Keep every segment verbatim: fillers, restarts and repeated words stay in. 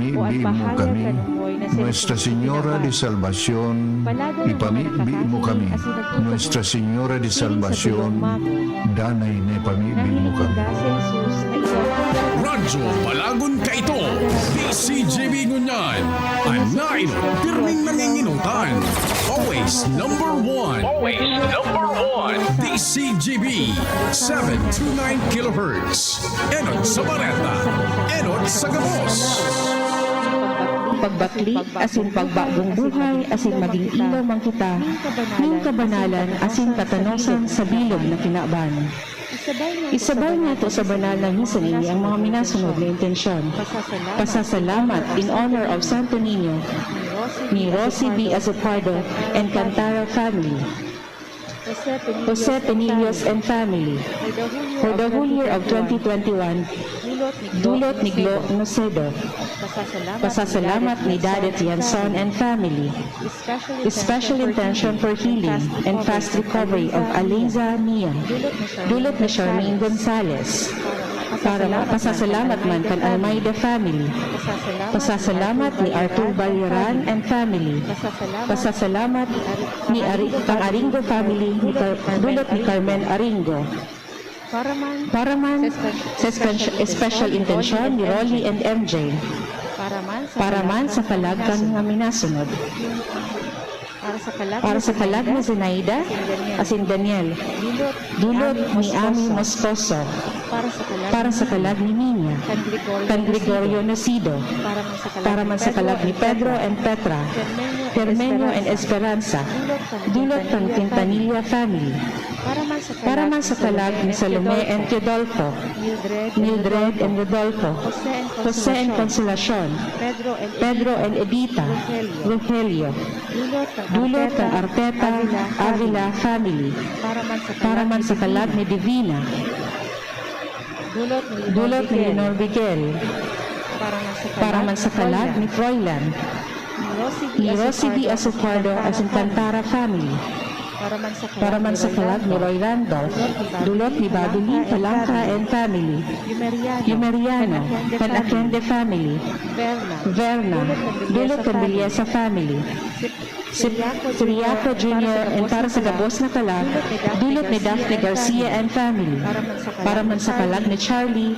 Ipamibi mo kami. Nuestra Señora de Salvacion, ipamibi mo kami. Nuestra Señora de Salvacion, danay na ipamibi mo kami. Radyo Balagon kaito, D C G B ngunyan, an nainot pirming nanginginutan. Always number one. Always number one. D C G B, seven two nine kilohertz. Enot sa bareta, enot sa gabos. Pagbakli asin pagbagong buhay asin maging ilaw man kita nin kabanalan asin katanosan sa bilog na kinaban. Isabay nato sa banal na misa ini ang mga minasunod na intensyon. Pasasalamat in honor of Santo Niño ni Rosie B. Azucardo and Cantara family. Jose Penillos and family. For the whole year of twenty twenty-one, Dulot ni Glo Nocedo. Pasasalamat ni Dadet Yanson and family. Special intention for healing and fast recovery of Aliza Mia. Dulot ni Charmaine Gonzalez. Para pasasalamat man kan Almeida family. Pasasalamat ni Arthur Baliran and family. Pasasalamat ni Ari-, kan Aringo family, ni Car-, dulot ni Carmen Aringo. Para man sa espe-, special intention ni Rolly and M J. Para man sa kalag kan mga minasunod. Para sa kalag ni Zenaida asin Daniel. Dulot ni Ami Moscoso. Para sa kalag ni Niña. Kan Gregorio Nocido. Para man sa kalag ni Pedro and Petra. Hermenio and Esperanza. Dulot kan Quintanilla family. Para man sa kalag ni Salome and Teodolfo. Mildred and Rodolfo. Jose and Consolacion. Pedro and Edita. Rogelio. Dulot kan Arteta Avila family. Para man sa kalag ni Divina. Dulot ni Lenor Miguel. Para man sa kalag ni Froilan. Ni Rosie B. Azucardo asin Cantara family. Para man sa kalag ni Roy Randolph. Dulot ni Babili Palanca and family. Yumeriano. Kan Akende family. Verna. Dulot kan Villesa family. Cypriaco Junior and para sa gabos na kalag, dulot ni Daphne Garcia and family. Para man sa kalag ni Charlie,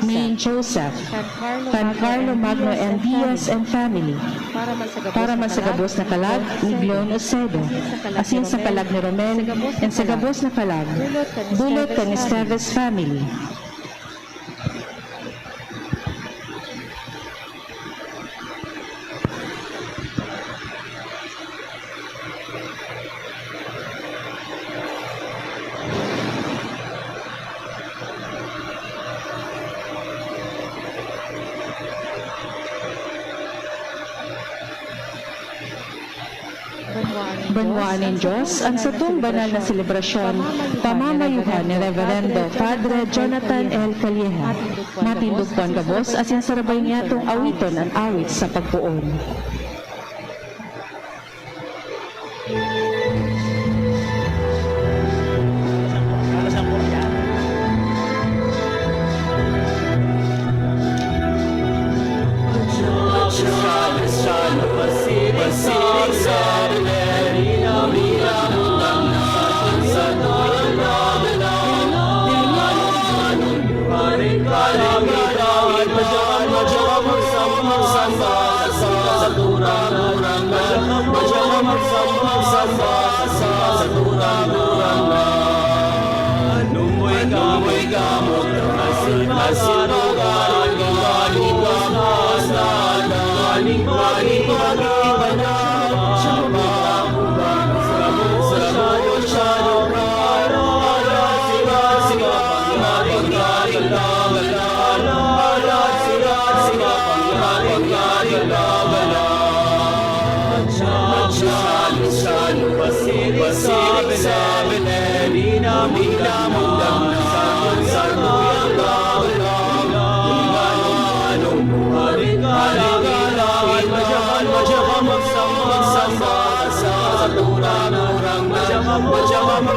Main Joseph, Can Carlo Magno and Diaz and family. Para man sa gabos na kalag ni Glo Nocedo, asin sa kalag ni Romel, and sa gabos na kalag, dulot kan Esteves family. Banwaan nin Dios, an satong banal na selebrasyon, pamamayuhan ni Reverendo Padre Jonathan L. Calleja. Matindog po an gabos asin sarabay niyatong awiton an awit sa pagpoon.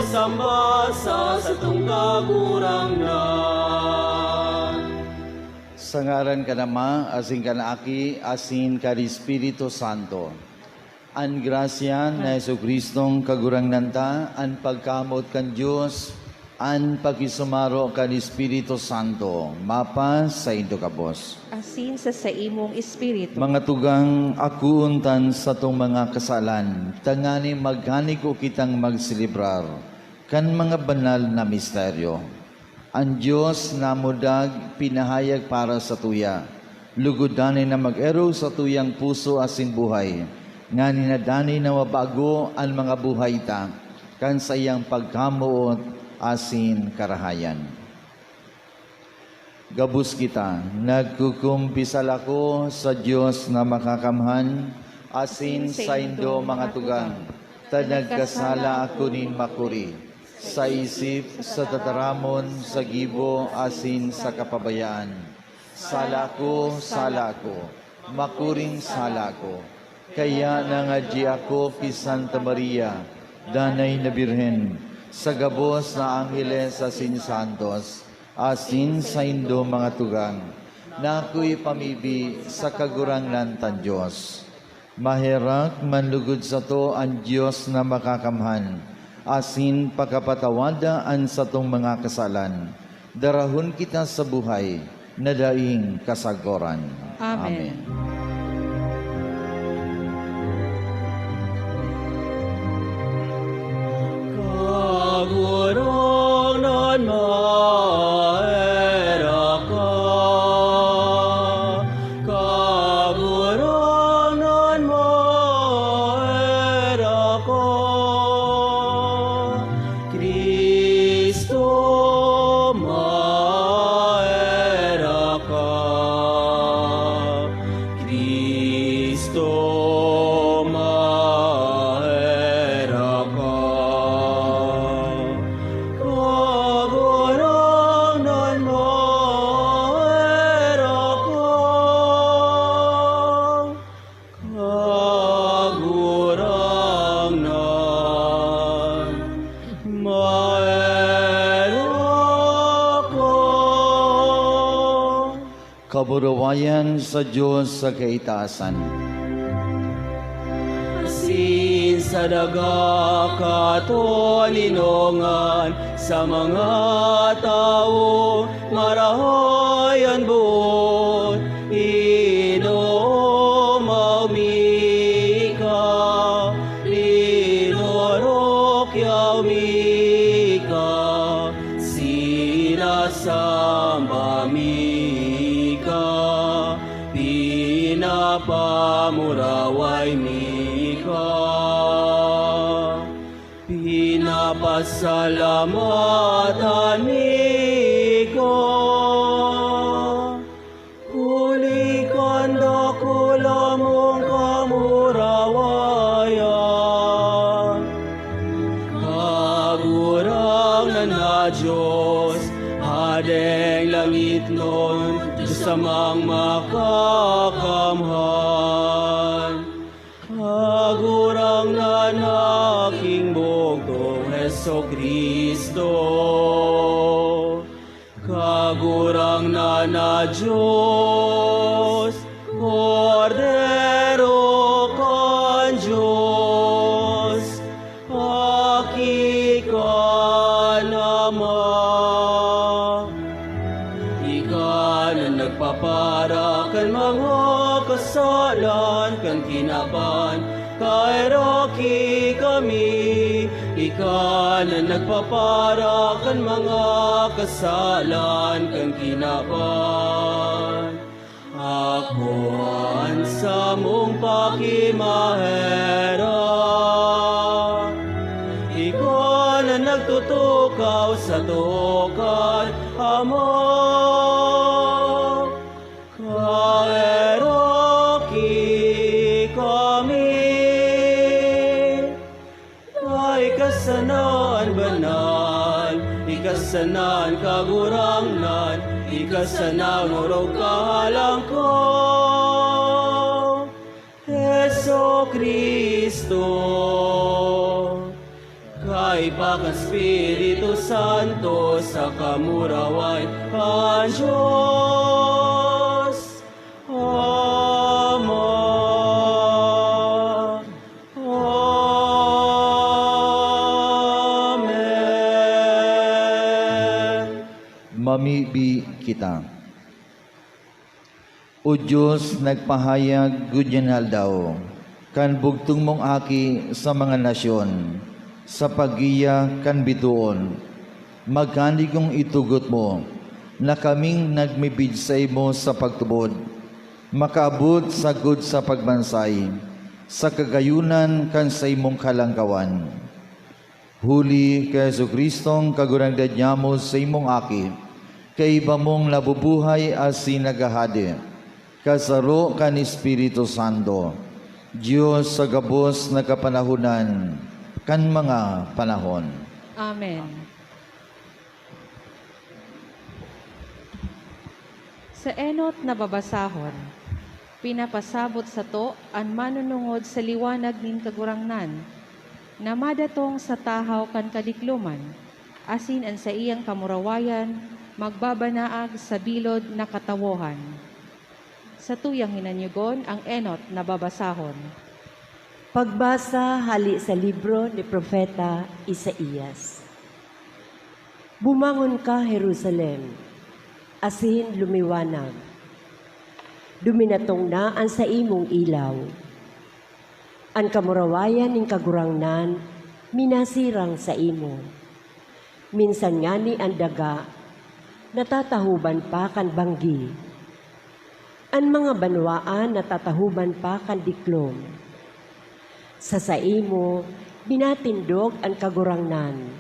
Samba sa satong Kagurangnan. Sa ngaran kan Ama, asin kan Aki, asin kan Espiritu Santo. An grasya na Jesu-Cristong Kagurangnan ta, an pagkamoot kan Dios, an pakisumaro kan Espiritu Santo, mapasaindo gabos. Asin sa saimong espiritu. Mga tugang, akoon tan satong mga kasalan, tanganing magkanigo kitang magselebrar kan mga banal na misteryo. An Dios namudag, pinahayag para satuya, lugod danay na mag-erog satuyang puso asin buhay, nganing danay na mabago an mga buhay ta kan saiyang pagkamoot asin karahayan. Gabos kita, nagkukumpisal ako sa Dios na makakamhan, asin saindo mga tugang, ta nagkasala ako nin makuri, sa isip, sa tataramon, sa gibo, asin sa kapabayaan. Sala ko, sala ko, makuring sala ko. Kaya nangadyi ako ki Santa Maria, danay na Birhen, sa gabos na angheles asin santos, asin saindo mga tugang, na ako ipamibi sa Kagurangnan tan Dios. Maherak manlugod sato an Dios na makakamhan, asin pakapatawada an satong mga kasalan. Darahon kita sa buhay na daing kasagoran. Amen. Amen. Kagurangnan, maherak ka. Kagurangnan, maherak ka. Cristo, maherak ka. Cristo, maherak ka. Kagurangnan, maherak ka. Kagurangnan, maherak ka. Kaburawayan sa Dios sa kaitaasan. Asin sa daga katoninongan sa mga tawo, marahay an boot. Inomaw mi ka, linorokyaw mi ka, sinasamba mi ka, pinapamuraway mi ka. Pinapasalamatan mi ka, huli kan dakula mong kamurawayan. Kagurangnan na Dios, Hadeng langitnon, Dios Amang Makakamhan. Kagurangnan na Aking bugtong Jesu-Cristo. Kagurangnan na Dios, Kordero kan Dios, Aki kan Ama. Ika na nagpapara kan mga kasalan kan kinaban, kaheraki kami. Ika na nagpapara kan mga kasalan kan kinaban. Ako an samong pakimaherak. Ika na nagtutukaw sa tukan, Ama. Kaheraki kami. Ika sana an banal, ika sana an kagurangnan, ika sana an orog kahalangkaw, Jesu-Cristo. Kaiba kan Espiritu Santo sa kamurawayan kan Dios. Mamibi kita. O Diyos, nagpahayag ngunyan aldaw kan bugtong mong Aki sa mga nasyon, sa paggiya kan bitoon. Magkanigong itugot mo na kaming nagmibid saimo sa pagtubod, makaabot sagkod sa pagbansay sa kagayunan kan saimong kalangkawan. Huli ki Jesu-Cristong Kagurangnan nyamo, saimong Aki, kaiba mong nabubuhay asin naghahade, kasaro kan Espiritu Santo, Dios sa gabos na kapanahonan kan mga panahon. Amen. Sa enot na babasahon, pinapasabot sato an manunungod sa liwanag nin Kagurangnan, na madatong sa tahaw kan kadikloman, asin an saiyang kamurawayan magbabanaag sa bilod na katawohan. Satuyang hinanyogon ang enot na babasahon. Pagbasa hale sa libro ni Propeta Isaias. Bumangon ka, Jerusalem, asin lumiwanag. Duminatong na an saimong ilaw. An kamurawayan nin Kagurangnan minasirang saimo. Minsan ngani an daga natatahoban pa kan banggi. An mga banwaan natatahoban pa kan diklom. Sa saimo, minatindog an Kagurangnan.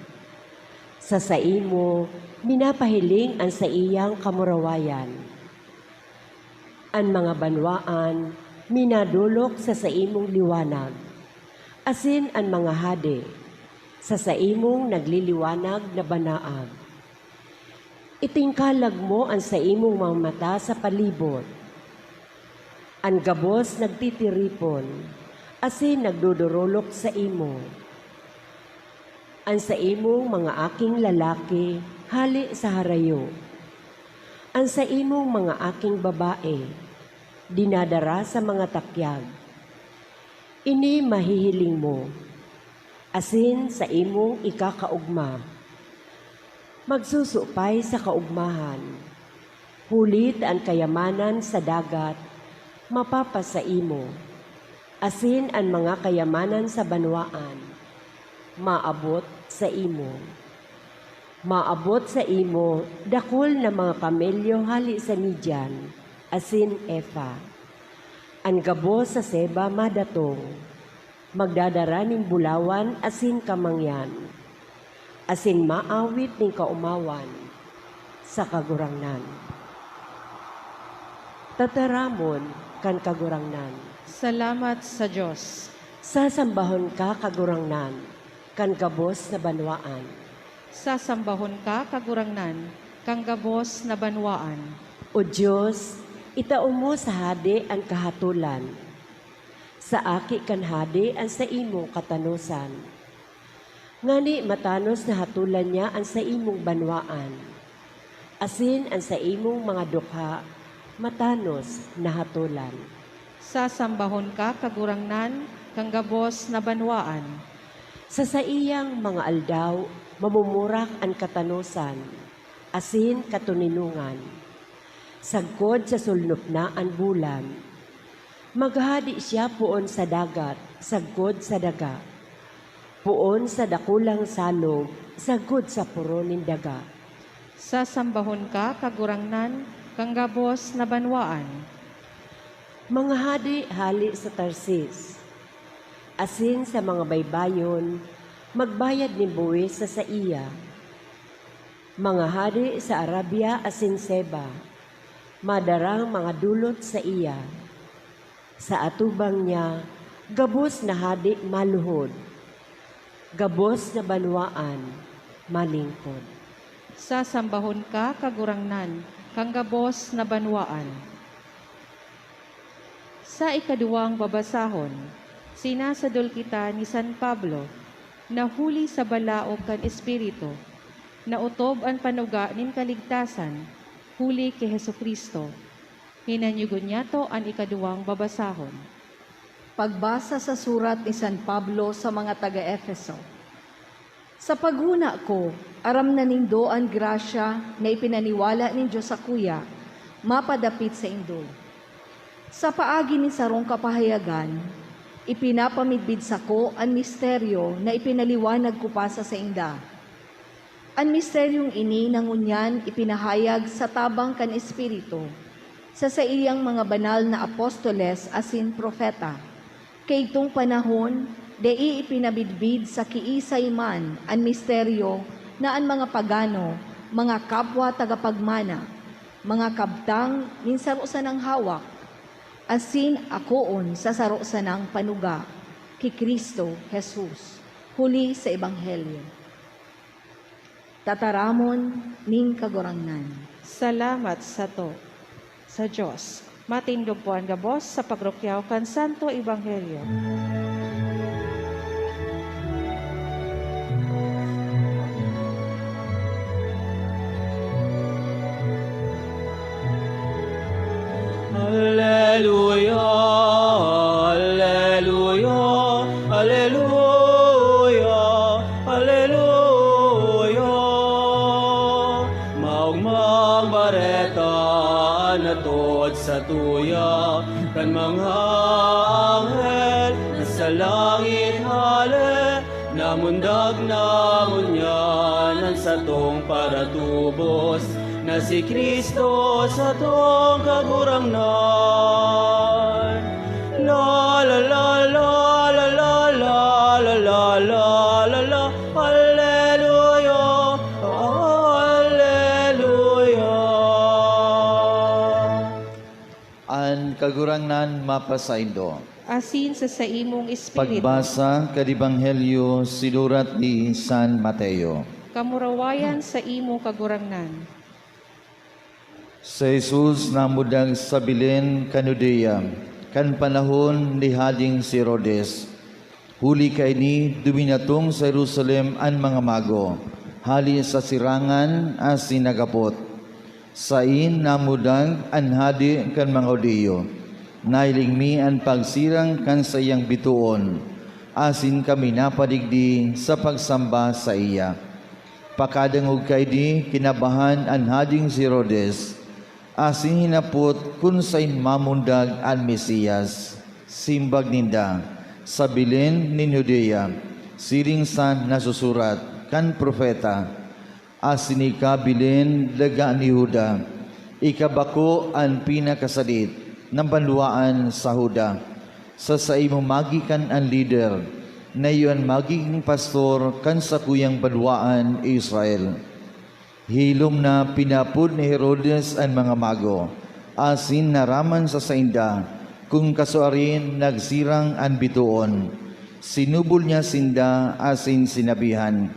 Sa saimo, minapahiling an saiyang kamurawayan. An mga banwaan minadolok sa saimong liwanag, asin an mga hade sa saimong nagliliwanag na banaag. Itingkalag mo an saimong mga mata sa palibot. An gabos nagtitiripon asin nagdodorolok saimo. An saimong mga aking lalaki hale sa harayo. An saimong mga aking babae dinadara sa mga takyag. Ini mahihiling mo, asin saimong ikakaogma. Magsusupay sa kaogmahan, huli ta an kayamanan sa dagat mapapasaimo, asin an mga kayamanan sa banwaan maabot saimo. Maabot saimo dakul na mga kamelyo hale sa Midian asin Efa. An gabos sa Seba madatong, magdadara nin bulawan asin kamangyan, asin maawit nin kaomawan sa Kagurangnan. Tataramon kan Kagurangnan. Salamat sa Dios. Sasambahon ka, Kagurangnan, kan gabos na banwaan. Sasambahon ka, Kagurangnan, kan gabos na banwaan. O Dios, itao mo sa hade an kahatolan. Sa aki kan hade an saimong katanosan. Ngani matanos na hatolan niya an saimong banwaan, asin an saimong mga dukha matanos na hatolan. Sasambahon ka, Kagurangnan, kan gabos na banwaan. Sa saiyang mga aldaw, mamumurak an katanosan asin katoninongan. Sagkod sa sulnop na an bulan, maghahade siya poon sa dagat sagkod sa daga, poon sa dakulang salog sagkod sa poro nin daga. Sasambahon ka, Kagurangnan, kan gabos na banwaan. Mga hade hale sa Tarsis, asin sa mga baybayon, magbayad nin buwis sa saiya. Mga hade sa Arabia asin Seba, madarang mga dolot saiya. Sa atubang niya, gabos na hade maluhod, gabos na banwaan malingkod. Sasambahon ka, Kagurangnan, kan gabos na banwaan. Sa ikaduwang babasahon, sinasadol kita ni San Pablo na huli sa balaog kan Espiritu, naotob an panuga nin kaligtasan huli ki Jesu-Cristo. Hinanyogon niyato an ikaduwang babasahon. Pagbasa sa surat ni San Pablo sa mga taga-Efeso. Sa paghona ko, aram na nindo an grasya na ipinaniwala nin Dios sakuya mapadapit saindo. Sa paagi nin sarong kapahayagan, ipinapamidbid sako an misteryo na ipinaliwanag ko pa sa sainda. An misteryong ini na ngunyan ipinahayag sa tabang kan Espiritu, sa saiyang mga banal na apostoles asin propeta. Kaidtong panahon, dai ipinamidbid sa kiisay man an misteryo na an mga pagano, mga kapwa tagapagmana, mga kabtang nin saro sanang hawak, asin akoon sa saro sanang panuga, ki Cristo Jesus, huli sa Ebanghelyo. Tataramon nin Kagurangnan. Salamat sato sa Dios. Matindog po an gabos sa pagrukyaw kan Santo Ebanghelyo. Aleluya, aleluya, aleluya, aleluya. Maogmang bareta an hatod satuya kan mga anghel na sa langit, hale, namundag na ngunyan an satong paratubos, na si Cristo satong Kagurangnan. La, la, la, la, la, la, la, la, la, la, la, la, Alleluia, Alleluia. An Kagurangnan mapasaindo. Asin sa saimong espiritu. Pagbasa kan Ebanghelyo sinurat ni San Mateo. Kamurawayan saimo, Kagurangnan. Si Jesus namudag sa Belen kan Judea, kan panahon ni Hading si Herodes. Huli kaini, duminatong sa Jerusalem an mga mago, hale sa sirangan asin naghapot, "Saen namudag an Hade kan mga Judio? Nahiling mi an pagsirang kan saiyang bitoon, asin kami napadigdi sa pagsamba saiya." Pakadangog kaini, kinabahan an Hading si Herodes, asin hinapot kun saen mamundag an Mesias. Simbag ninda, "Sa Belen nin Judea, siring sa nasusurat kan propeta, 'Asin ika, Belen, daga ni Juda, ika bako an pinakasadit na banwaan sa Juda. Sa saimo magikan an lider na iyo an magigin pastor kan sakuyang banwaan, Israel.'" Hilom na pinaapod ni Herodes an mga mago, asin naraman sa sainda kun kasuarin nagsirang an bitoon. Sinubol niya sinda asin sinabihan,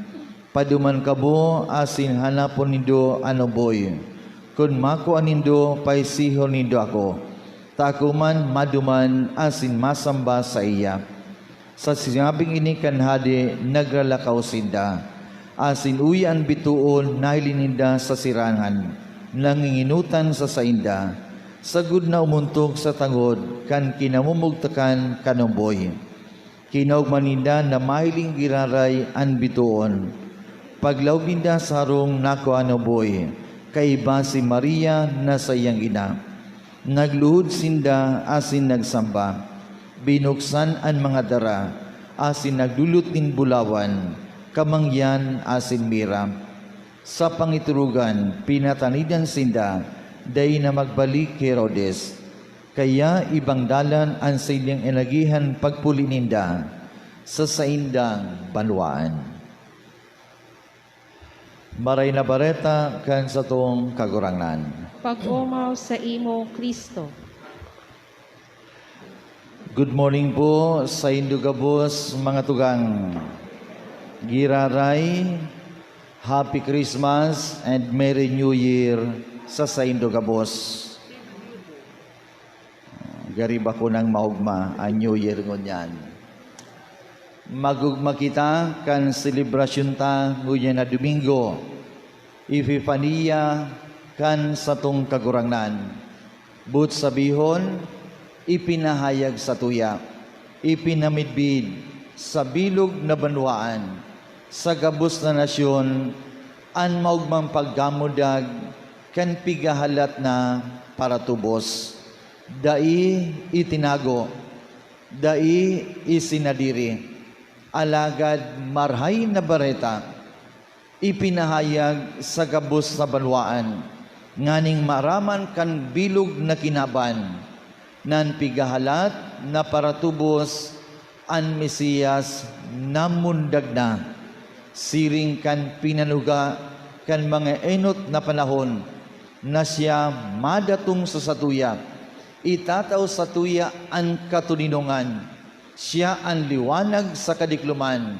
"Paduman kamo asin hanapon nindo an omboy. Kun makua nindo, paisihon nindo ako, ta ako man maduman asin masamba saiya." Sa sinabing ini kan hade, nagralakaw sinda, asin uya an bitoon nahiling ninda sa sirangan, nangingenotan sa sainda, sagkod na umontok sa tangod kan kinamumugtakan kan omboy. Kinaogma ninda na mahiling giraray an bitoon. Paglaog ninda sa harong, nakua an omboy, kaiba si Maria na saiyang ina. Nagluhod sinda asin nagsamba. Binuksan an mga dara asin nagdolot nin bulawan, kamangyan asin mira. Sa pangiturugan, pinatanidan sinda dai na magbalik ki Herodes. Kaya ibang dalan an saindang inagihan pagpuli ninda sa saindang banwaan. Maray na Bareta kan satong Kagurangnan. Pag-omaw saimo, Cristo. Good morning po saindo gabos, mga tugang. Giraray, Happy Christmas and Merry New Year sa saindo gabos. Gari bako nang maogma an New Year ngunyan. Mag-ogma kita kan selebrasyon ta ngunyan na Domingo, Epifania kan satong Kagurangnan. Boot sabihon, ipinahayag satuya, ipinamidbid sa bilog na banwaan, Sa gabos na nasyon, an maogmang pagkamudag kan pigahalat na paratubos. Dai itinago, dai isinadiri, alagad Marahay na Bareta ipinahayag sa gabos na banwaan, nganing maaraman kan bilog na kinaban, na an pigahalat na paratubos, an Mesiyas, namundag na. Siring kan pinanuga kan mga enot na panahon na siya madatong sa satuya, itatao satuya an katoninongan. Siya an liwanag sa kadikloman,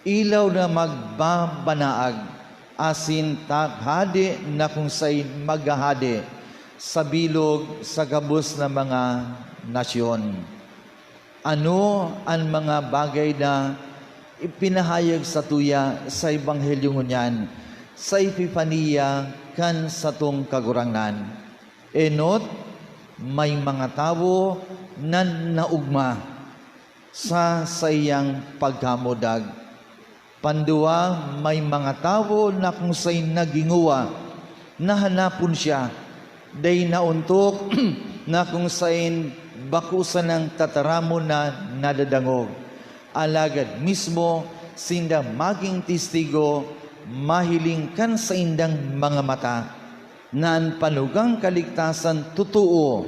ilaw na magbabanaag, asin taghade na kun sain maghahade sa bilog sa gabos na mga nasyon. Ano an mga bagay na ipinahayag satuya sa Ebanghelyo ngunyan, sa Epifania kan satong Kagurangnan? Enot, may mga tawo na naugma sa saiyang pagkamudag. Pandua, may mga tawo na kun sain naghingowa na hanapon siya, dai naontok na kun sain bako sanang tataramon na nadadangog. Alagad mismo sinda magin testigo, mahiling kan saindang mga mata, na an panugang kaligtasan totoo,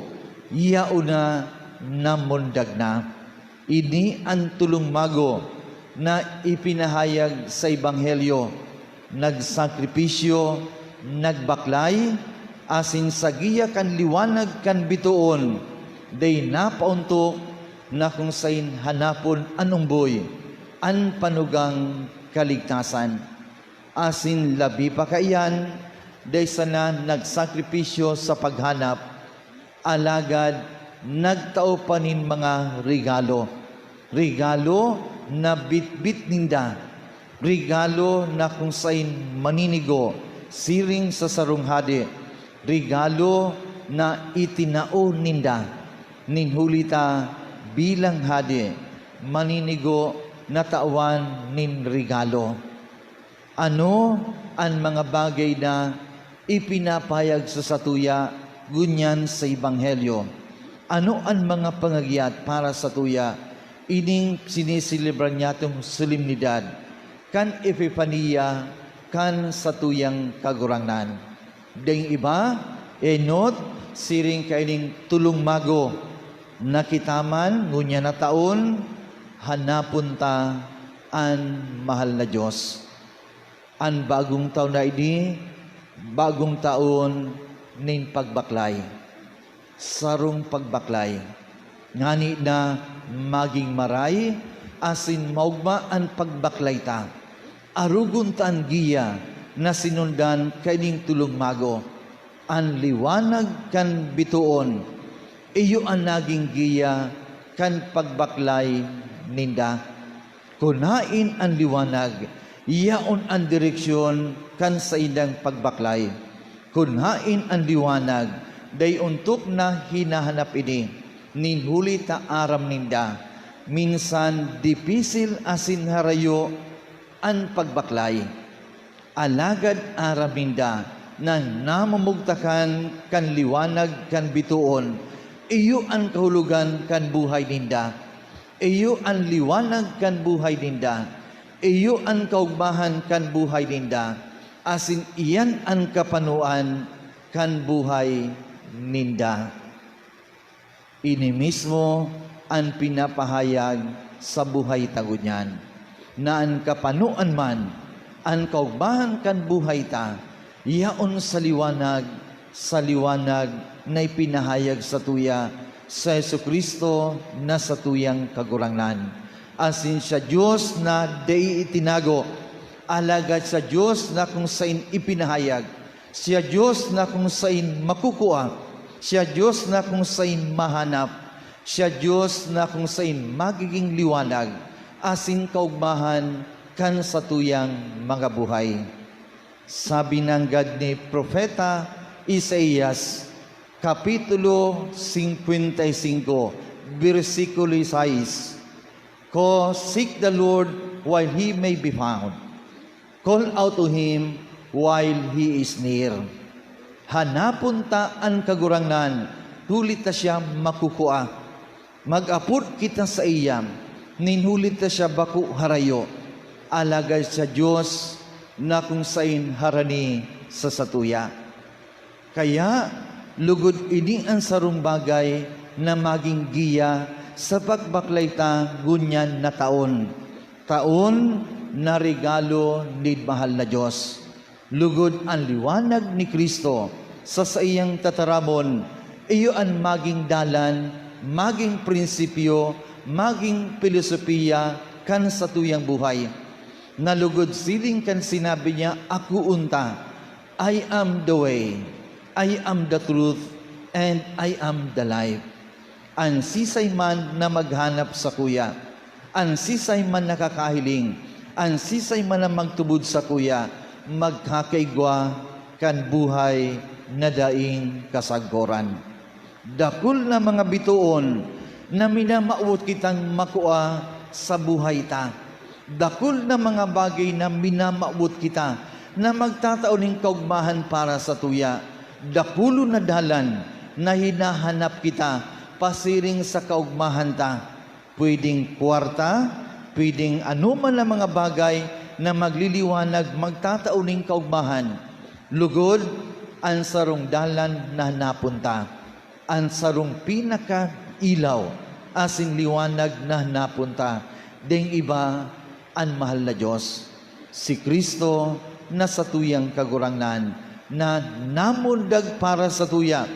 yaon na namundag na. Ini an tolong mago na ipinahayag sa Ebanghelyo, nagsakripisyo, nagbaklay, asin sa giya kan liwanag kan bitoon, dai napaontok na kun sain hanapon an omboy, an panugang kaligtasan. Asin labi pa kaiyan, dai sana nagsakripisyo sa paghanap, alagad nagtao pa nin mga regalo. Regalo na bitbit ninda, regalo na kun sain maninigo siring sa sarong hade, regalo na itinao ninda. Nin huli ta, bilang hade, maninigo na tawan nin regalo. Ano an mga bagay na ipinapahayag sa satuya ngunyan sa Ebanghelyo? Ano an mga pangagyat para satuya ining siniselebra niyatong solemnidad kan Epifania kan satuyang Kagurangnan? Daing iba, enot, siring kaining tolong mago, na kita man ngunyan na taon, hanapon ta an mahal na Dios. An bagong taon na ini, bagong taon nin pagbaklay. Sarong pagbaklay, ngani na magin maray asin maogma an pagbaklay ta. Arogon ta an giya na sinundan kaining tolong mago. An liwanag kan bitoon, iyo an nagin giya kan pagbaklay ninda. Kun haen an liwanag, yaon an direksyon kan saindang pagbaklay. Kun haen an liwanag, dai ontok na hinahanap ini, nin huli ta aram ninda, minsan dipisil asin harayo an pagbaklay. Alagad aram ninda na namumugtakan kan liwanag kan bitoon, iyo an kahulogan kan buhay ninda. Iyo an liwanag kan buhay ninda. Iyo an kaogmahan kan buhay ninda, asin iyan an kapanoan kan buhay ninda. Ini mismo an pinapahayag sa buhay ta ngunyan, na an kapanoan man, an kaogmahan kan buhay ta, yaon sa liwanag, sa liwanag na ipinahayag satuya si Jesu-Cristo na satuyang Kagurangnan. Asin siya Dios na dai itinago, alagad siya Dios na kun sain ipinahayag, siya Dios na kun sain makukua, siya Dios na kun sain mahanap, siya Dios na kun sain magiging liwanag asin kaogmahan kan satuyang mga buhay. Sabi nanggad ni Propeta Isaias, Kapitulo singkwenta y singko, bersikulo sais, "Go seek the Lord while he may be found. Call out to Him while He is near. Hanapon ta an Kagurangnan, huli ta siya makukua. Mag-apod kita saiya, nin huli ta siya bako harayo, alagad siya Dios na kun saen harani sa satuya. Kaya, lugod ini an sarong bagay na magin giya sa pagbaklay ta ngunyan na taon, taon na regalo nin mahal na Dios. Lugod an liwanag ni Cristo sa saiyang tataramon, iyo an magin dalan, magin prinsipyo, magin pilosopiya kan satuyang buhay. Na lugod siring kan sinabi niya, "Ako unta, I am the way, I am the truth, and I am the life." An sisay man na maghanap sakuya, an sisay man na kakahiling, an sisay man na magtubod sakuya, magkakaigwa kan buhay na daing kasagkoran. Dakul na mga bitoon na minamawot kitang makua sa buhay ta. Dakul na mga bagay na minamawot kita na magtatao nin kaogmahan para satuya. Dakulon na dalan na hinahanap kita pasiring sa kaogmahan ta. Pwedeng kwarta, pwedeng anoman na mga bagay na magliliwanag, magtatao nin kaogmahan. Lugod, an sarong dalan na hanapon ta, an sarong pinakailaw asin liwanag na hanapon ta, daing iba, an mahal na Dios, si Cristo na satuyang Kagurangnan, na namundag para satuya,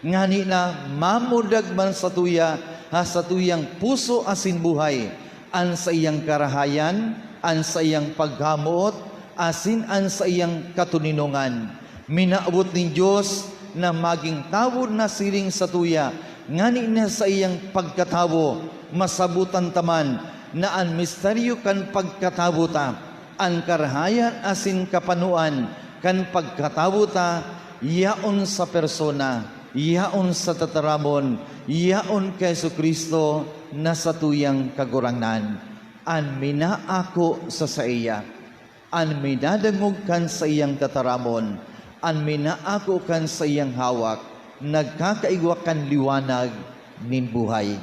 ngani na mamundag man satuya ha satuyang puso asin buhay, an saiyang karahayan, an saiyang pagkamoot, asin an saiyang katoninongan. Minawot nin Dios na magin tawo na siring satuya, ngani na saiyang pagkatawo, masabotan ta man na an misteryo kan pagkatawo ta, an karahayan asin kapanoan kan pagkatawo ta, yaon sa persona, yaon sa tataramon, yaon ki Jesu-Cristo na satuyang Kagurangnan. An minaako sa saiya, an minadangog kan saiyang tataramon, an minaako kan saiyang hawak, nagkakaigwa kan liwanag nin buhay.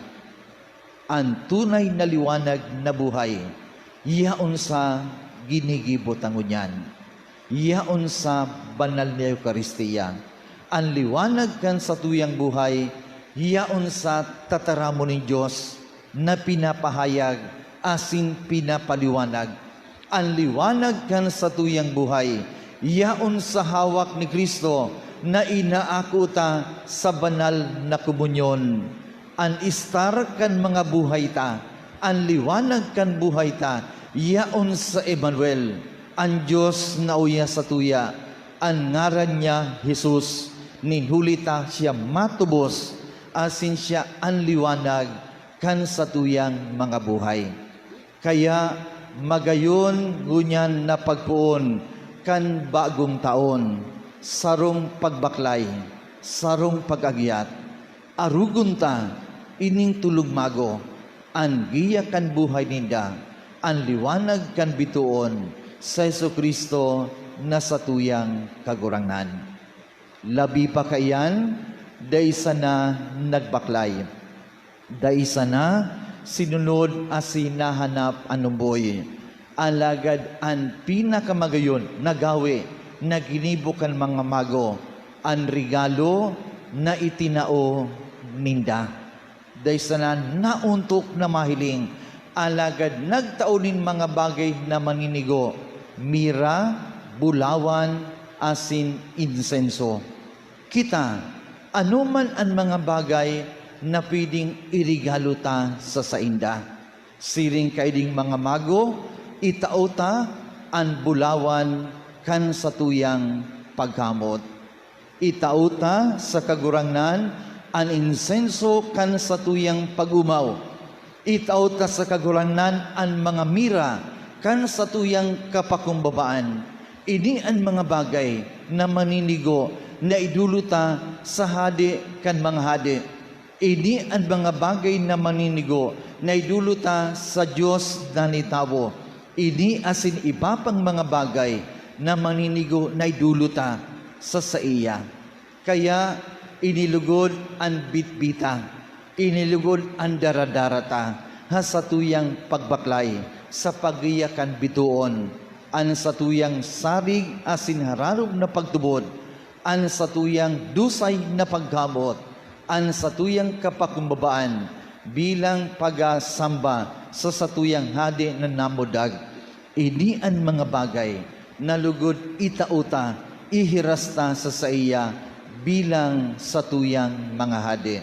An tunay na liwanag na buhay, yaon sa ginigibo ta ngunyan, yaon sa banal na Eukaristia. An liwanag kan satuyang buhay, yaon sa tataramon nin Dios na pinapahayag asin pinapaliwanag. An liwanag kan satuyang buhay, yaon sa hawak ni Cristo na inaako ta sa banal na komunyon. An istar kan mga buhay ta, an liwanag kan buhay ta, yaon sa Emmanuel, an Dios na uya satuya. An ngaran niya Jesus, nin huli ta siya matubos, asin siya an liwanag kan satuyang mga buhay. Kaya, magayon ngunyan na pagpoon kan bagong taon, sarong pagbaklay, sarong pag-agyat. Arogon ta ining tulong mago, an giya kan buhay ninda, an liwanag kan bitoon, si Jesu-Cristo na satuyang Kagurangnan. Labi pa kaiyan, dai sana nagbaklay. Dai sana sinunod asin nahanap an omboy. Alagad an pinakamagayon na gawe na ginibo kan mga mago, an regalo na itinao ninda. Dai sana naontok na mahiling, alagad nagtao nin mga bagay na maninigo, mira, bulawan, asin insenso. Kita, anoman an mga bagay na pwedeng iregalo ta sa sainda. Siring kaiding mga mago, itao ta an bulawan kan satuyang pagkamot. Itao ta sa Kagurangnan an insenso kan satuyang pag-omaw. Itao ta sa Kagurangnan an mga mira kan satuyang kapakumbabaan. Ini an mga bagay na maninigo na idolot ta sa Hade kan mga hade. Ini an mga bagay na maninigo na idolot ta sa Dios na nitawo. Ini asin iba pang mga bagay na maninigo na idolo ta sa saiya. Kaya inilugod an bitbita, inilugod an daradara ta ha satuyang pagbaklay sa paggiya kan bitoon, an satuyang sarig asin hararog na pagtubod, an satuyang dusay na paggamot, an satuyang kapakumbabaan bilang pagasamba sa satuyang Hade na namudag. Ini an mga bagay na lugod itao ta, ihiras ta sa saiya bilang satuyang mga hade.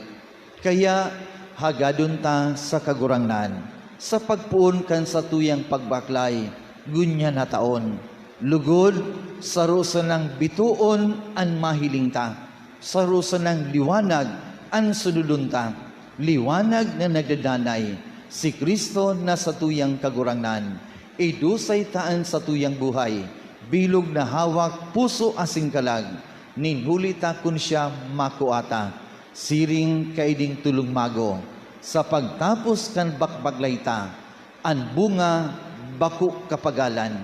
Kaya hagadon ta sa Kagurangnan sa pagpoon kan satuyang pagbaklay ngunyan na taon. Lugod, saro sanang bitoon an mahiling ta, saro sanang liwanag an sunodon ta, liwanag na nagdadanay, si Cristo na satuyang Kagurangnan. Idusay ta an satuyang buhay, bilog na hawak, puso asin kalag, nin huli ta kun siya makua ta. Siring kaiding tolong mago, sa pagtapos kan bakbaklay ta, an bunga bako kapagalan,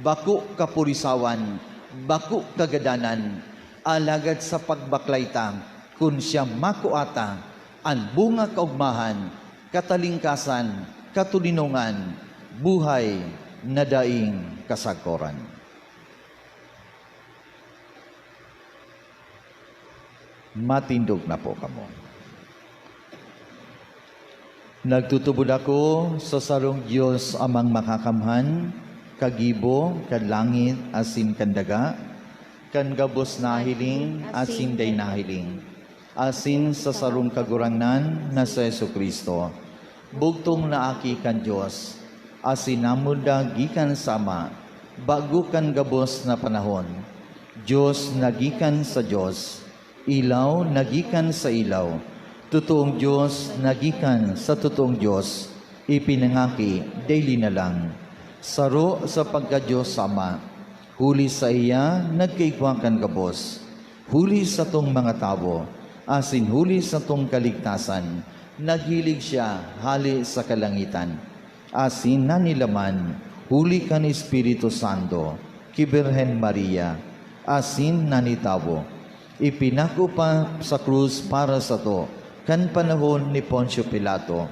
bako kapurisawan, bako kagadanan. Alagad sa pagbaklay ta, kun siya makua ta, an bunga kaogmahan, katalingkasan, katoninongan, buhay na daing kasagkoran. Matindog na po kamo. Nagtutubod ako sa sarong Dios Amang Makakamhan, kagibo kan langit asin kan daga, kan gabos na hiling asin dai nahiling, asin sa sarong Kagurangnan na si Jesu-Cristo, bugtong na Aki kan Dios, asin namuda gikan sa Ama, bago kan gabos na panahon. Dios na gikan sa Dios, ilaw na gikan sa ilaw, totoong Dios na gikan sa totoong Dios, ipinangaki, dai linalang. Saro sa pagka-Dios sa Ama, huli saiya nagkaigwa kan gabos, huli satong mga tawo, asin huli satong kaligtasan, naghilig siya hale sa kalangitan, asin nanilaman huli kan Espiritu Santo ki Birhen Maria, asin nanitawo. Ipinako pa sa krus para sato kan panahon ni Poncio Pilato.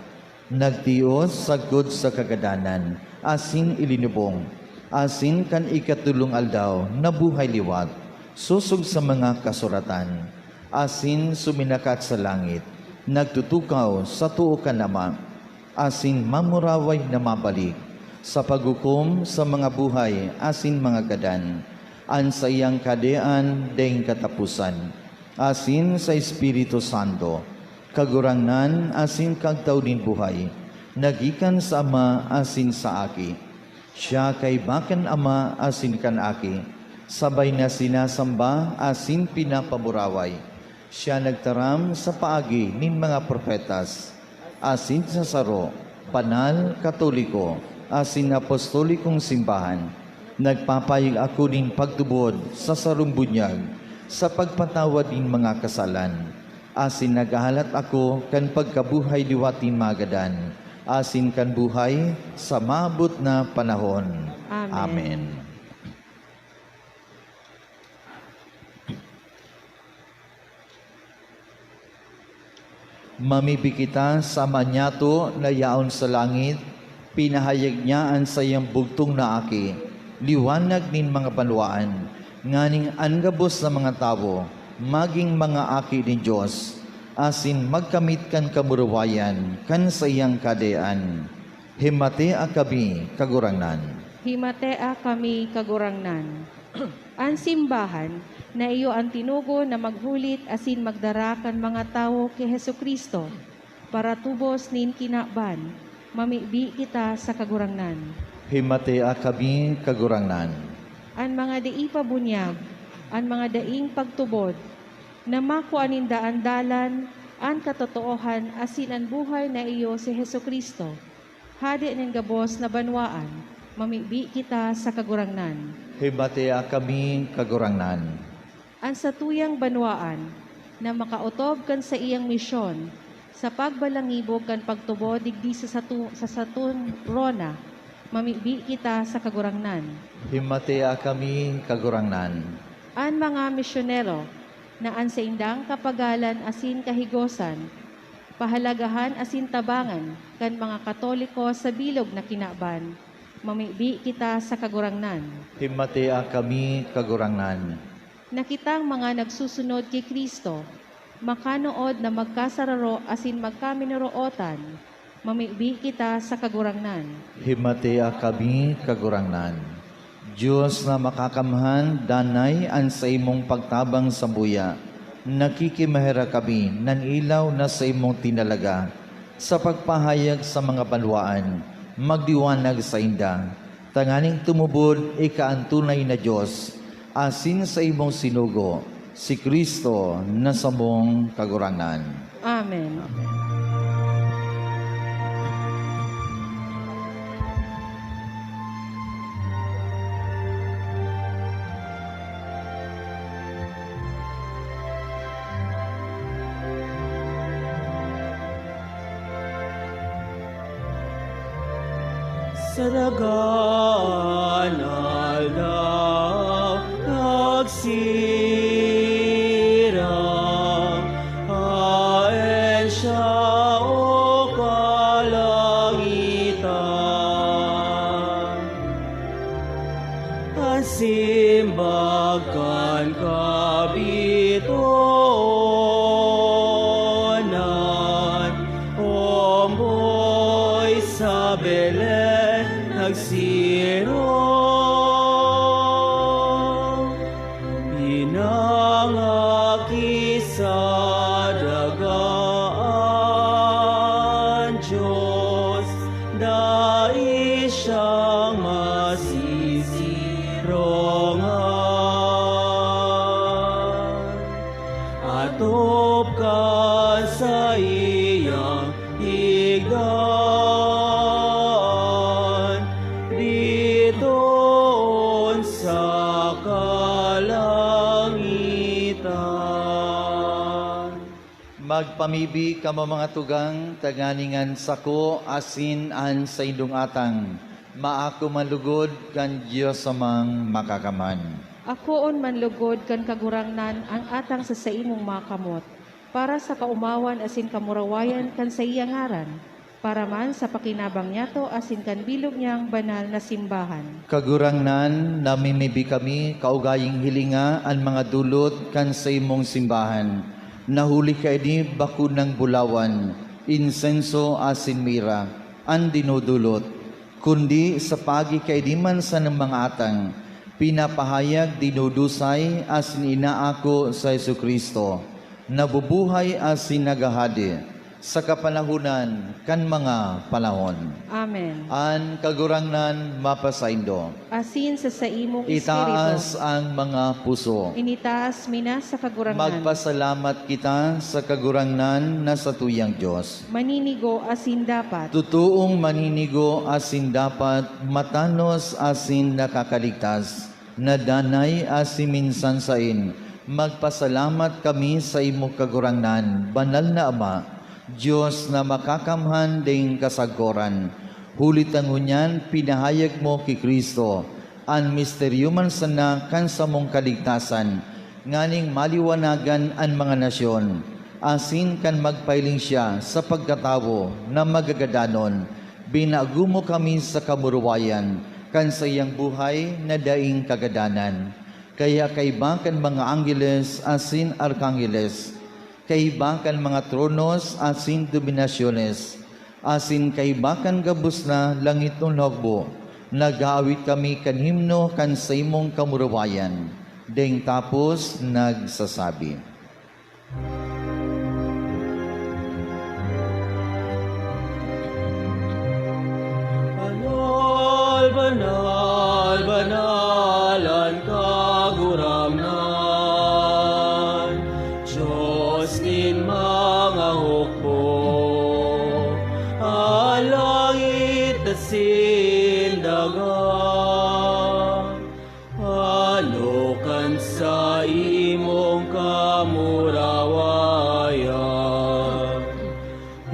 Nagtios sagkod sa kagadanan asin ilinubong, asin kan ikatolong aldaw nabuhay liwat, sosog sa mga kasuratan, asin suminakat sa langit, nagtutukaw sa too kan Ama, asin mamuraway na mabalik sa paghukom sa mga buhay asin mga gadan. An saiyang kahadean daing kataposan, asin sa Espiritu Santo, Kagurangnan asin Kagtao nin buhay, na gikan sa Ama asin sa Aki. Siya kaiba kan Ama asin kan Aki, sabay na sinasamba asin pinapamuraway. Siya nagtaram sa paagi nin mga propetas, asin sa saro, banal, katoliko, asin apostolikong simbahan. Nagpapahayag ako nin pagtubod sa sarong bunyag sa pagpatawad nin mga kasalan, asin naghahalat ako kan pagkabuhay liwat nin magadan, asin kan buhay sa maabot na panahon. Amen. Amen. Mamibi kita sa Ama niyato na yaon sa langit, pinahayag niya an saiyang bugtong na Aki, liwanag nin mga banwaan, nganing an gabos na mga tawo magin mga aki nin Dios, asin magkamit kan kamurawayan kan saiyang kahadean. Himatea kami, Kagurangnan. Himatea kami, Kagurangnan. An simbahan na iyo an tinugon na maghulit asin magdara kan mga tawo ki Jesu-Cristo, paratubos nin kinaban, mamibi kita sa Kagurangnan. Himatea kami, Kagurangnan. An mga dai pa bunyag, an mga daing pagtubod, na makua ninda an dalan, an katotoohan, asin an buhay na iyo si Jesu-Cristo, Hade nin gabos na banwaan, mamibi kita sa Kagurangnan. Himatea kami, Kagurangnan. An satuyang banwaan na makaotob kan saiyang misyon sa pagbalangibog kan pagtubod digdi sa satu-, sa saton rona, Mamibi kita sa Kagurangnan. Himatea kami, Kagurangnan. An mga misyonero na an saindang kapagalan asin kahigosan pahalagahan asin tabangan kan mga Katoliko sa bilog na kinaban. Mamibi kita sa Kagurangnan. Himatea kami, Kagurangnan. Na kitang mga nagsusunod ki Cristo, makanood na magkasararo asin magkaminorootan, mamibi kita sa Kagurangnan. Himatea kami, Kagurangnan. Dios na makakamhan, danay an saimong pagtabang sambuya. Nakikimaherak kami, nan ilaw na saimong tinalaga, sa pagpahayag sa mga banwaan, magdiwanag sainda, tanganing tumubod ika an tunay na Dios, asin saimong sinugo, si Cristo na samong Kagurangnan. Amen. Amen. Sa dagang aldaw, nagsirang, haen siya o kalangitan. An simbag kan kabitonan, omboy sa Belen nagsirong. Pinangaki sa daga an Dios, dai siyang masisirongan. Atop kan saiyang higdan, bitoon sa kalangitan. Magpamibi kamo, mga tugang, tanganing an sako asin an saindong atang maako man lugod kan Dios Amang Makakamhan. Akoon man lugod kan Kagurangnan an atang sa saimong mga kamot, para sa kaomawan asin kamurawayan kan saiyang ngaran, para man sa pakinabang niyato asin kan bilog niyang banal na simbahan. Kagurangnan, namimibi kami, kaugayang hilinga an mga dulot kan saimong simbahan, na huli kaini bako nang bulawan, insenso asin mira an dinodolot, kundi sa paagi kaini man sanang mga atang, pinapahayag, dinudusay asin inaako si Jesu-Cristo, nabubuhay asin naghahade sa kapanahonan kan mga panahon. Amen. An Kagurangnan mapasaindo. Asin sa saimong espiritu. Itaas ang mga puso. Initaas mi na sa Kagurangnan. Magpasalamat kita sa Kagurangnan na satuyang Dios. Maninigo asin dapat. Totoong maninigo asin dapat, matanos asin nakakaligtas, na danay asin minsan saen, magpasalamat kami saimo, Kagurangnan, Banal na Ama, Dios na makakamhan daing kasagkoran. Huli ta ngunyan pinahayag mo ki Cristo an misteryo man sana kan samong kaligtasan, nganing maliwanagan an mga nasyon, asin kan magpahiling siya sa pagkatawo na magagadanon, binago mo kami sa kamurawayan kan saiyang buhay na daing kagadanan. Kaya kaiba kan mga anggeles asin arkanggeles, kaiba kan mga tronos asin dominasyones, asin kaiba kan gabos na langitnon na hukbo, nag-aawit kami kan himno kan saimong kamurawayan, daing tapos nagsasabi, "Banal, banal, banal an Kagurangnan, Dios nin mga hukbo, an langit asin daga." Ano kan saimong kamurawayan,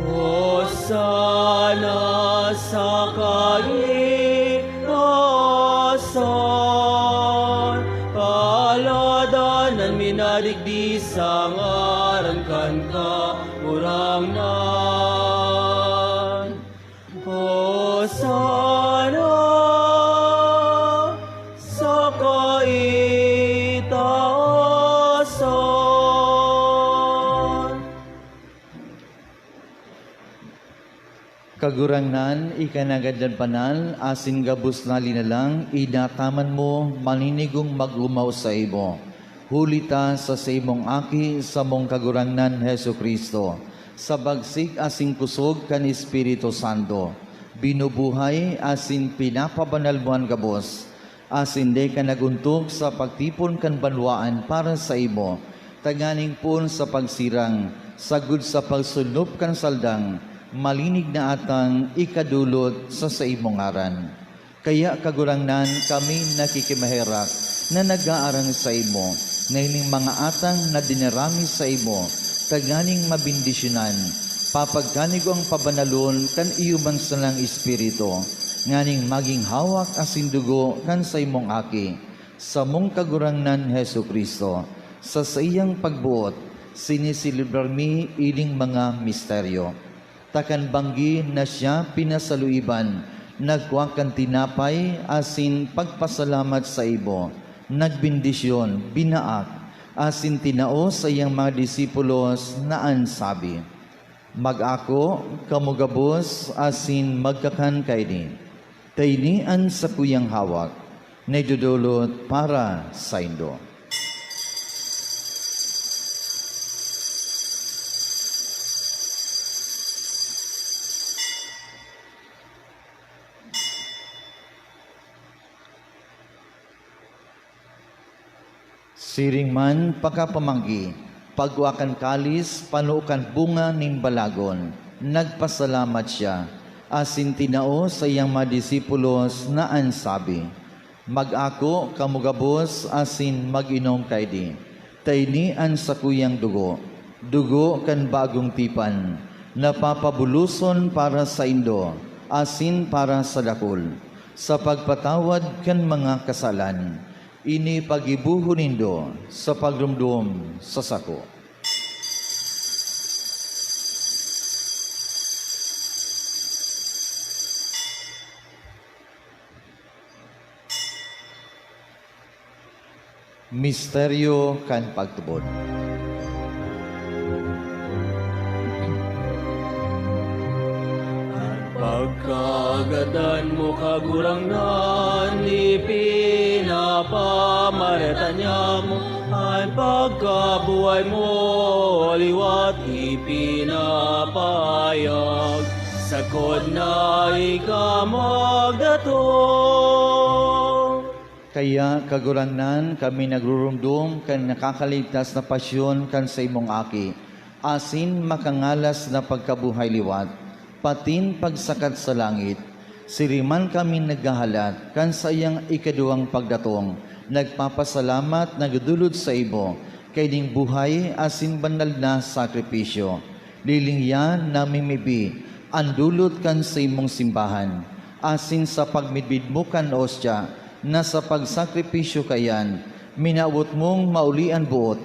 Hosana sa kaini Sa ngaran kan Kagurangnan, Hosana sa kaitaasan. Kagurangnan, ika na gadan banal, asin gabos na linalang, inataman mo, maninigong mag-omaw saimo. Huli ta sa saimong Aki, samong Kagurangnan Jesu-Cristo, sa bagsik asin kusog kan Espiritu Santo, binubuhay asin pinapabanal mo an gabos, asin dai ka nag-ontok sa pagtipon kan banwaan para saimo, tanganing poon sa pagsirang, sagkod sa pagsulnop kan saldang, malinig na atang ikadolot sa saimong ngaran. Kaya, Kagurangnan, kami nakikimaherak na nag-aarang saimo, na ining mga atang na dinara mi saimo, tanganing mabendisyonan, papagkanigo ang pabanalon kan iyo man sanang Espiritu, nganing magin hawak asin dugo kan saimong Aki, samong Kagurangnan Jesu-Cristo. Sa saiyang pagboot, siniselebrar mi ining mga misteryo. Ta kan banggi na siya pinasaluiban, nagkua kan tinapay asin pagpasalamat saimo, nagbendisyon, binaak, asin tinao sa iyang mga disipulos na an sabi, "Mag-ako kamo gabos asin magkakan kaini. Ta ini an sakuyang hawak, na idodolot para saindo." Siring man, pakapamanggi, pagkua kan kalis, pano kan bunga nin balagon, nagpasalamat siya, asin tinao saiyang mga disipulos na an sabi, "Mag-ako kamo gabos asin mag-inom kaini, ta ini an sakuyang dugo, dugo kan bagong tipan, na papabuloson para saindo asin para sa dakul, sa pagpatawad kan mga kasalan. Ini paggibohon nindo sa pagromdom sa sako." Misteryo kan pagtubod. An pagkagadan mo, Kagurangnan, ipinapamareta niamo. An pagkabuhay mo liwat ipinapahayag, sagkod na ika magdatong. Kaya, Kagurangnan, kami nagruromdom kan nakakaligtas na pasyon kan saimong Aki, asin makangalas na pagkabuhay liwat, patin pagsakat sa langit. Siring man kami naghahalat kan saiyang ikaduwang pagdatong, nagpapasalamat, nagdodolot saimo, kaining buhay asin banal na sakripisyo. Lilingiyan, namimibi an dolot kan saimong simbahan, asin sa pagmidbid mo kan ostya na sa pagsakripisyo kaiyan, minawot mong mauli an boot,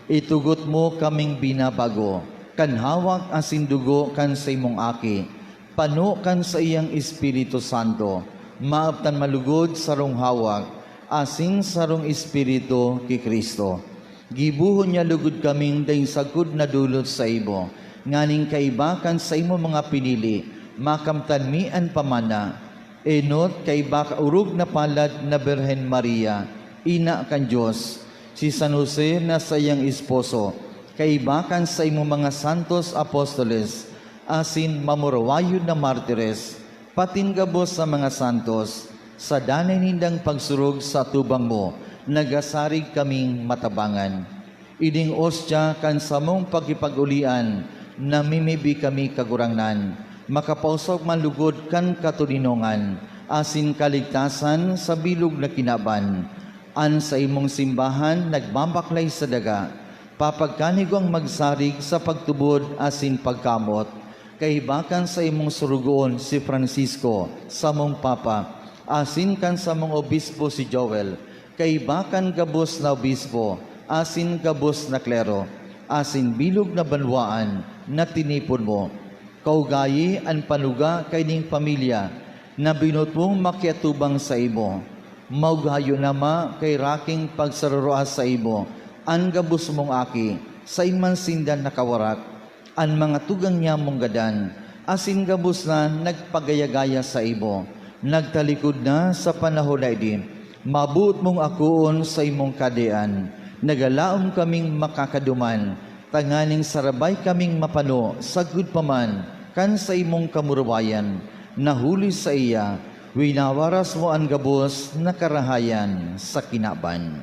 itugot mo kaming binabago kan hawak asin dugo kan saimong Aki, pano kan saiyang Espiritu Santo, maabtan man lugod sarong hawak asin sarong Espiritu ki Cristo. Gibohon niya lugod kaming daing sagkod na dolot saimo, nganing kaiba kan saimong mga pinili, makamtan mi an pamana. Enot, kaiba ka orog na palad na Birhen Maria, ina kan Dios, si San Jose na saiyang esposo, kaiba kan saimong mga santos apostoles, asin mamurawayon na martires, patin gabos sa mga santos, sa danay nindang pagsurog sa atubang mo, nagsasarig kaming matabangan. Ining ostya kan samong pakipag-olian, namimibi kami, Kagurangnan, makapaosog man lugod kan katoninongan asin kaligtasan sa bilog na kinaban. An saimong simbahan nagbabaklay sa daga, papagkanigwang magsarig sa pagtubod asin pagkamot, kaiba kan saimong sorogoon si Francisco, samong Papa, asin kan samong obispo si Joel, kaiba kan gabos na obispo, asin gabos na klero, asin bilog na banwaan na tinipon mo. Kaugayi an panuga kaining pamilya na binoot mong makiatubang saimo. Maugayon, Ama, kay raking pagsaroroa saimo an gabos mong aki, sain man sinda nakawarak. An mga tugang niyamong gadan, asin gabos na nagpagaya-gaya saimo, nagtalikod na sa panahon na ini, maboot mong akoon sa imong kahadean. Nagalaom kaming makakaduman, tanganing sarabay kaming mapano sagkod pa man kan saimong kamurawayan, na huli saiya, winawaras mo an gabos na karahayan sa kinaban.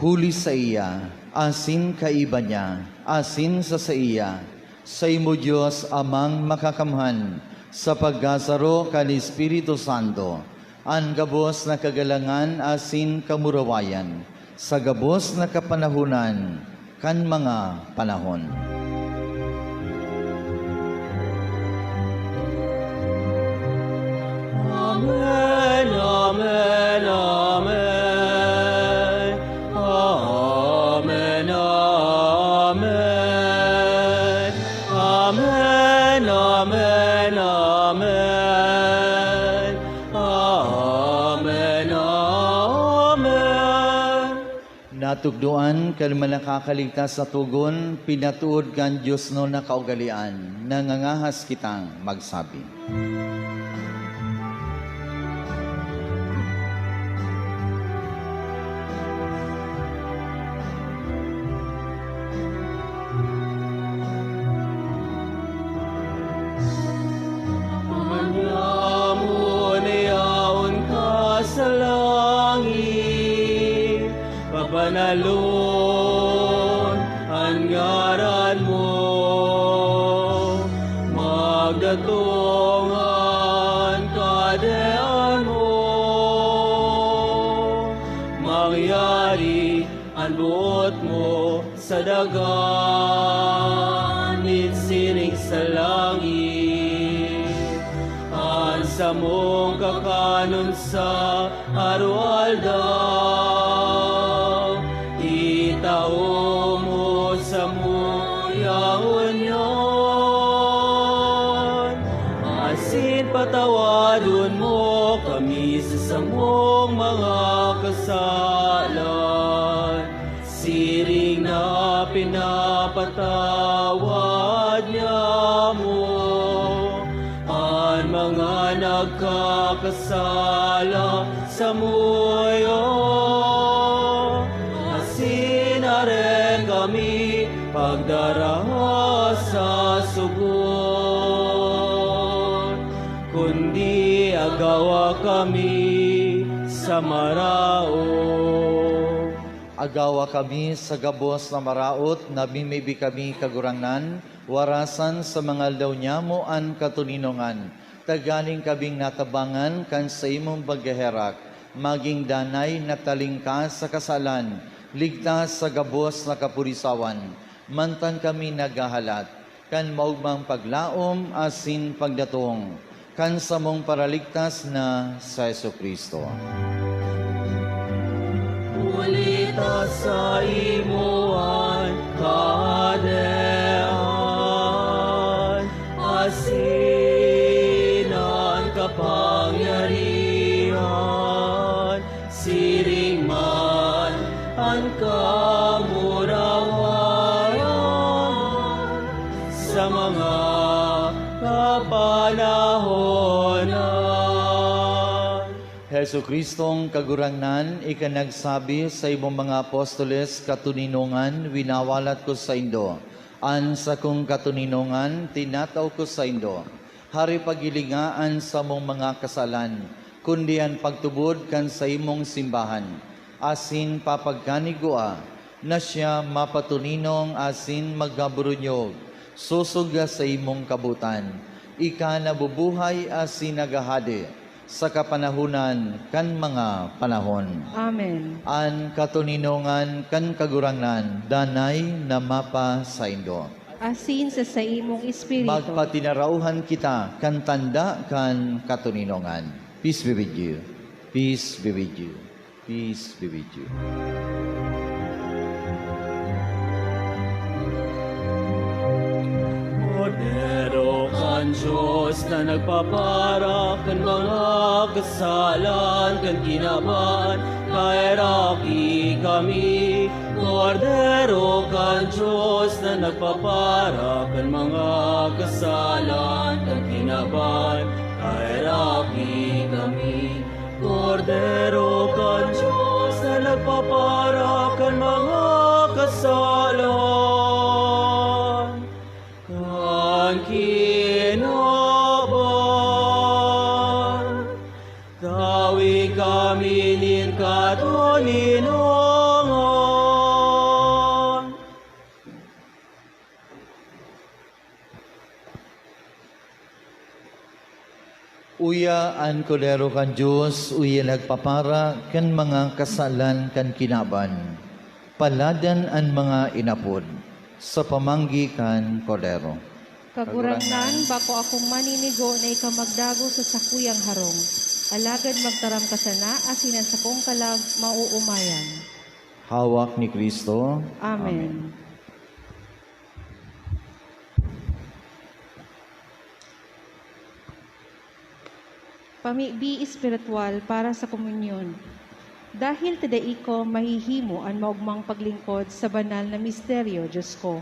Huli saiya, asin kaiba niya, asin sa saiya, saimo, Dios Amang Makakamhan, sa pagkasaro kan Espiritu Santo, an gabos na kagalangan asin kamurawayan, sa gabos na kapanahonan kan mga panahon. Amen, amen, amen. Amen, amen. Amen, amen, amen. Amen, amen. Natukdoan kan mga nakakaligtas na togon, pinatuod kan diosnon na kaugalean, nangangahas kitang magsabi. Aman niamo na yaon ka sa langit, pabanalon an ngaran mo, magdatong an kahadean mo, mangyari an boot mo sa daga nin siring sa langit. An samong kakanon sa aroaldaw, itao mo samo yaon ngunyan, asin patawadon mo kami sa samong mga kasalan, siring na pinapatawad niamo an mga nagkakasala samuya, asin dai kami pagdara sa sugot, kundi agawa kami sa maraot. Agawa kami sa gabos na maraot, namimibi kami, Kagurangnan, warasan sa mga aldaw niamo an katoninongan, tanganing kaming natabangan kan saimong pagkaherak, magin danay na talingkas sa kasalan, ligtas sa gabos na kapulisawan, mantan kami naghahalat kan maogmang paglaom asin pagdatong kan samong Paraligtas na si Jesu-Cristo. Huli ta saimo an kahadean asin an kapangyarihan, siring man an kamurawayan sa mga kapanahonan. Jesu-Cristong Kagurangnan, ika nagsabi saimong mga apostoles, "Katoninongan winawalat ko saindo, an sakong katoninongan tinatao ko saindo." Hare paghilinga an samong mga kasalan, kundi an pagtubod kan saimong simbahan, asin papagkanigua na siya mapatoninong asin magkaburunyog, sosog sa saimong kabotan. Ika nabubuhay asin naghahade sa kapanahonan kan mga panahon. Amen. An katoninongan kan Kagurangnan danay na mapasaindo. Asin sa saimong espiritu. Magpatinarauhan kita kan tanda kan katoninongan. Peace be with you. Peace be with you. Peace be with you. Kordero kan Dios na nagpapara kan mga kasalan kan kinaban, kaheraki kami. Kordero kan Dios na nagpapara kan mga kasalan kan kinaban, kaheraki kami. Kordero kan Dios na nagpapara kan mga kasalan kan kinaban, tawi kami nin katoninongan. Uya an Kordero kan Dios, uya nagpapara kan mga kasalan kan kinaban. Paladan an mga inapod sa pamanggi kan Kordero. Kagurangnan, bako akong maninigo na ika magdagos sa sakuyang harong, alagad magtaram ka sana asin an sakong kalag maoomayan. Hawak ni Cristo. Amen. Amen. Pamibi espiritual para sa komunyon. Dahil ta dai ko mahihimo an maogmang paglingkod sa banal na misteryo, Dios ko,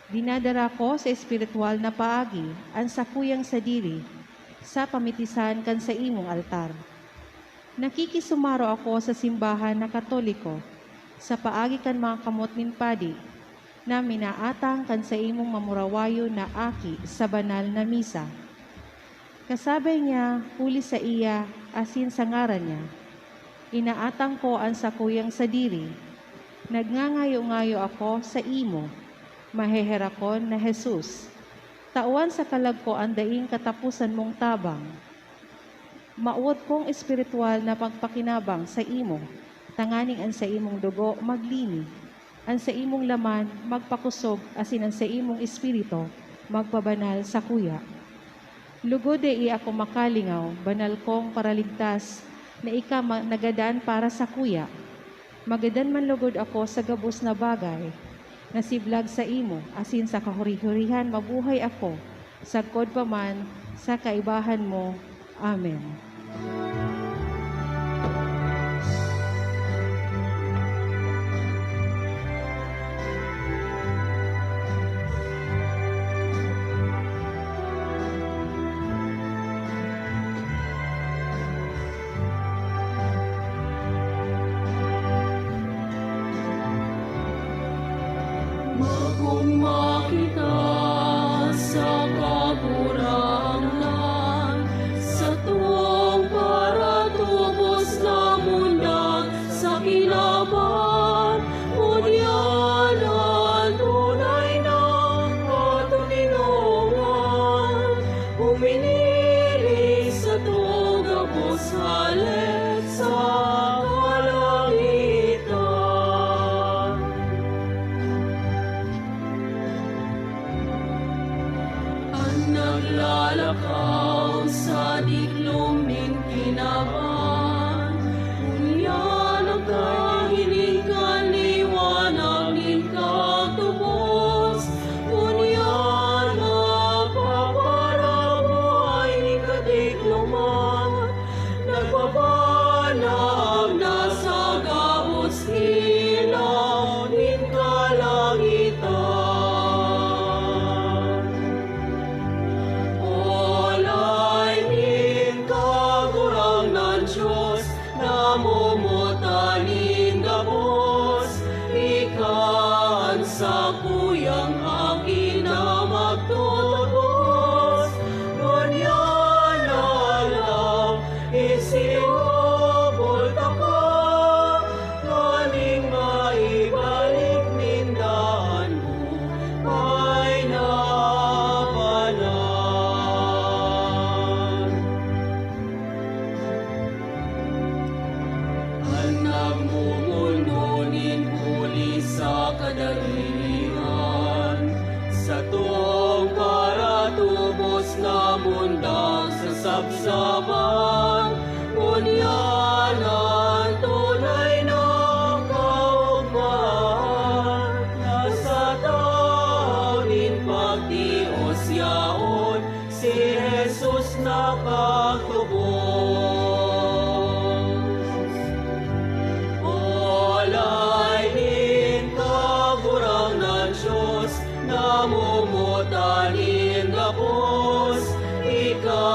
dinadara ko sa espiritual na paagi an sakuyang sadiri sa pamitisan kan saimong altar. Nakikisumaro ako sa simbahan na Katoliko sa paagi kan mga kamot nin padi na minaatang kan saimong mamurawayon na aki sa banal na misa. Kasabay niya, huli saiya asin sa ngaran niya, inaatang ko an sakuyang sadiri. Nagngangayo-ngayo ako saimo, maheherakon na Jesus. Tawan sa kalag ko an daing kataposan mong tabang. Mawot kong espiritual na pagpakinabang saimo, tanganing an saimong dugo maglini, an saimong laman magpakosog, asin an saimong espiritu magpabanal sakuya. Lugod dai ako makalingaw, banal kong Paraligtas, na ika ma-, nagadan para sakuya. Magadan man lugod ako sa gabos na bagay, nasiblag saimo, asin sa kahuri-hurihan mabuhay ako, sagkod pa man sa kaibahan mo. Amen. Magogma kita sa Kagurangnan, satong paratubos na mundag sa kinaban. Ngunyan an tunay na katoninongan, huminiling sato gabos hale sa kalangitan. An naglalakaw sa diklom nin kinaban, ngunyan nakahiling kan liwanag nin katubos. Ngunyan nagpaparabuhay nin kadikloman, nagpapanabnab na sa gabos kilaw nin kalangitan. Olay nin Kagurangnan Dios, namumuta nin gabos, ika an sakuyang aki na magtutubos. Ngunyan aldaw, isinugo taka, nganing maibalik ninda an buhay na banal. An nagmomondo nin huli sa kadaihan, satong paratubos na mundag sa sabsaban, ngunyan an Nakatubos. Olay nin Kagurangnan Dios, namumuta nin gabos, ika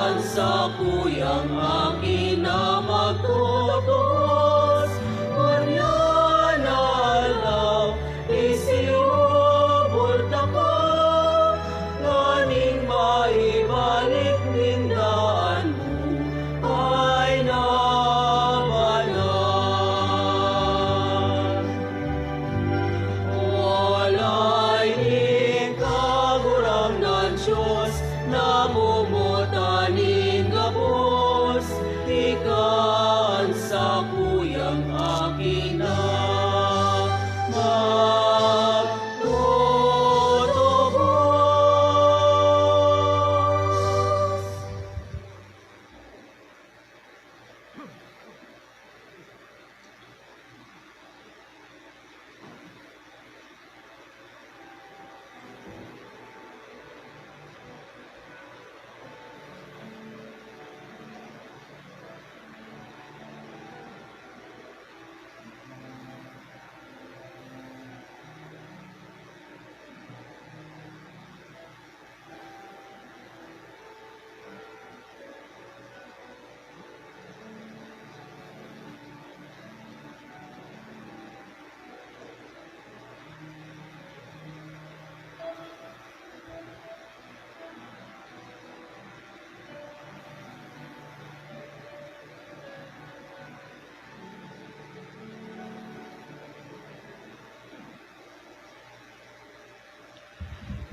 an sakuyang Aki na magtubos. Ngunyan aldaw, isiubol taka, nganing maibalik ninda an buhay na banal. Olay nin Kagurangnan Dios, namumuta nin gabos, ika an sakuyang Aki na magtutubos.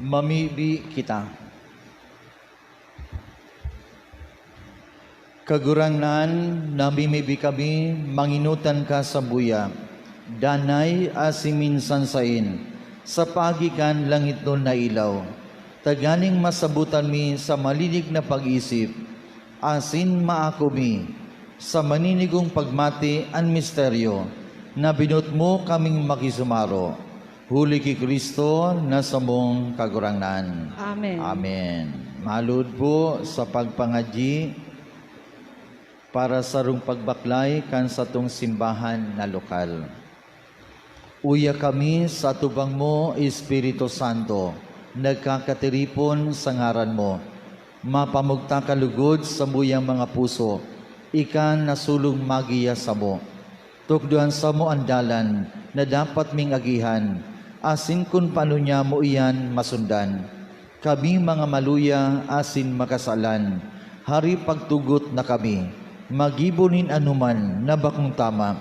Mamibi kita. Kagurangnan, namimibi kami, mangenotan ka sa buya, danay asin minsan saen, sa paagi kan langitnon na ilaw, tanganing masabotan mi sa malinig na pag-isip, asin maako mi sa maninigong pagmati an misteryo na binoot mo kaming makisumaro. Huli ki Cristo na samong Kagurangnan. Amen. Amen. Maluod po sa pagpangadyi para sarong pagbaklay kan satong simbahan na lokal. Uya kami sa atubang mo, Espiritu Santo, nagkakatiripon sa ngaran mo. Mapamugtak ka lugod sa samuyang mga puso, ika na sulong magiya samo. Tukdoan samo an dalan na dapat ming agihan, asin kun paano niya mo iyan masundan. Kami mga maluya asin makasalan, hari pagtugot na kami, magibo nin anoman na bakong tama.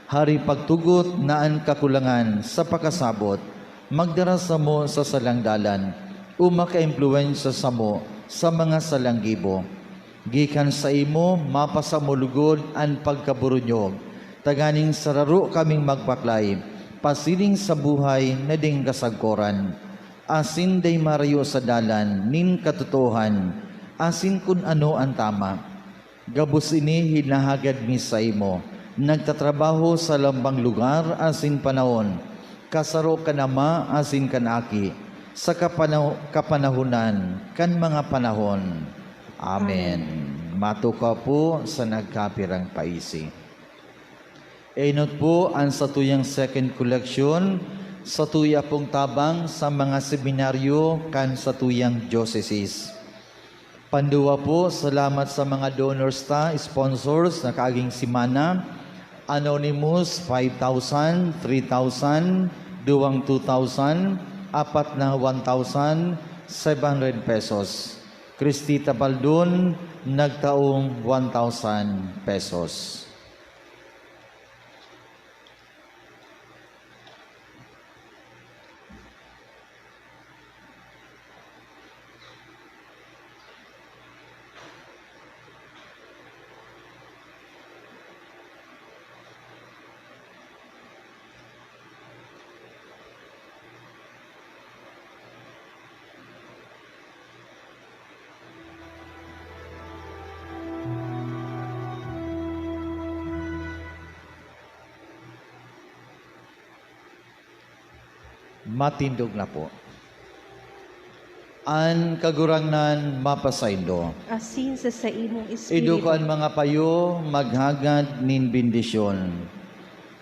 Hari pagtugot na an kakulangan sa pakasabot, magdara samo sa salang dalan, o makaimpluwensya samo sa mga salang gibo. Gikan saimo, mapasamo lugod an pagkaburunyog, tanganing sararo kaming magbaklay, pasiring sa buhay na daing kasagkoran, asin dai marayo sa dalan nin katotoohan, asin kun ano an tama. Gabos ini hinahagad mi saimo, nagtatrabaho sa lambang lugar asin panahon, kasaro kan Ama asin kan Aki, sa kapanaw-, kapanahonan kan mga panahon. Amen. Amen. Matukaw po sa nagkapirang paisi. Enot po an satuyang second collection, satuya pong tabang sa mga seminaryo kan satuyang diocese. Panduwa po, salamat sa mga donors ta, sponsors na kaaging semana. Anonymous, five thousand, three thousand, duwang two thousand, apat na one thousand seven hundred pesos. Cristita Baldon, nagtaong one thousand pesos. Matindog na po. An Kagurangnan mapasaindo. Asin sa saimong espiritu. Iduko an mga payo, maghagad nin bendisyon.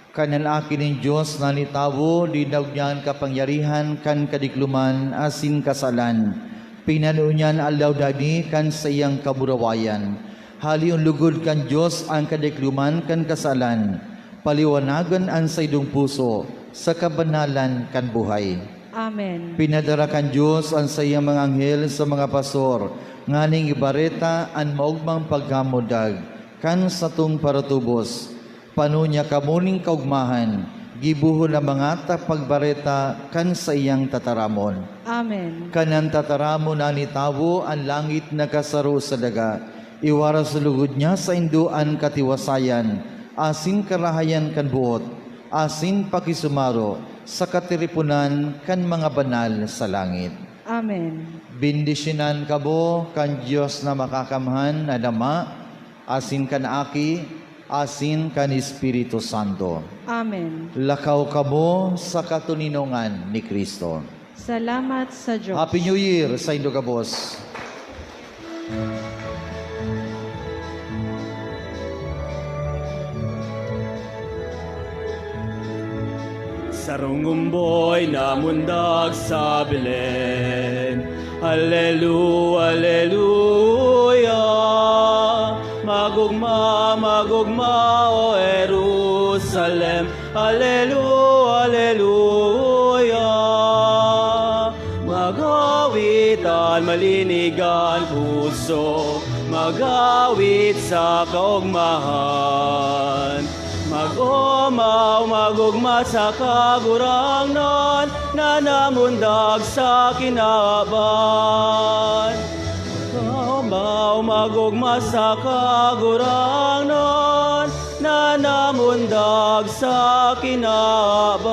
Kan an Aki nin Dios na nitawo, dinagog niya an kapangyarihan kan kadikloman asin kasalan. Pinanao niya an aldaw na ini kan saiyang kamurawayan. Haleon logod kan Dios an kadikloman kan kasalan. Paliwanagon an saindong puso sa kabanalan kan buhay. Amen. Pinadara kan Dios an saiyang mga anghel sa mga pastor nganing ibareta an maogmang pagkamundag kan satong paratubos. Pano niya kamo nin kaogmahan, gibohon na mga ta-, pagbareta kan saiyang tataramon. Amen. Kan an tataramon na nitawo, an langit nakasaro sa daga. Iwaras lugod niya saindo an katiwasayan, asin karahayan kan boot, asin pakisumaro sa katiriponan kan mga banal sa langit. Amen. Bendisyonan kamo kan Dios na Makakamhan na Ama, asin kan Aki, asin kan Espiritu Santo. Amen. Lakaw kamo sa katoninongan ni Cristo. Salamat sa Diyos. Happy New Year saindo gabos. Sarong omboy namundag sa Belen. Alelu-, aleluya. Magugma, magugma, O Jerusalem. Alelu-, aleluya. Mag-awit an malinig an puso, mag-awit sa kaogmahan. Mag-omaw, mag-ogma sa Kagurangnan na namundag sa kinaban. Mag-omaw, mag-ogma sa Kagurangnan na namundag sa kinaban.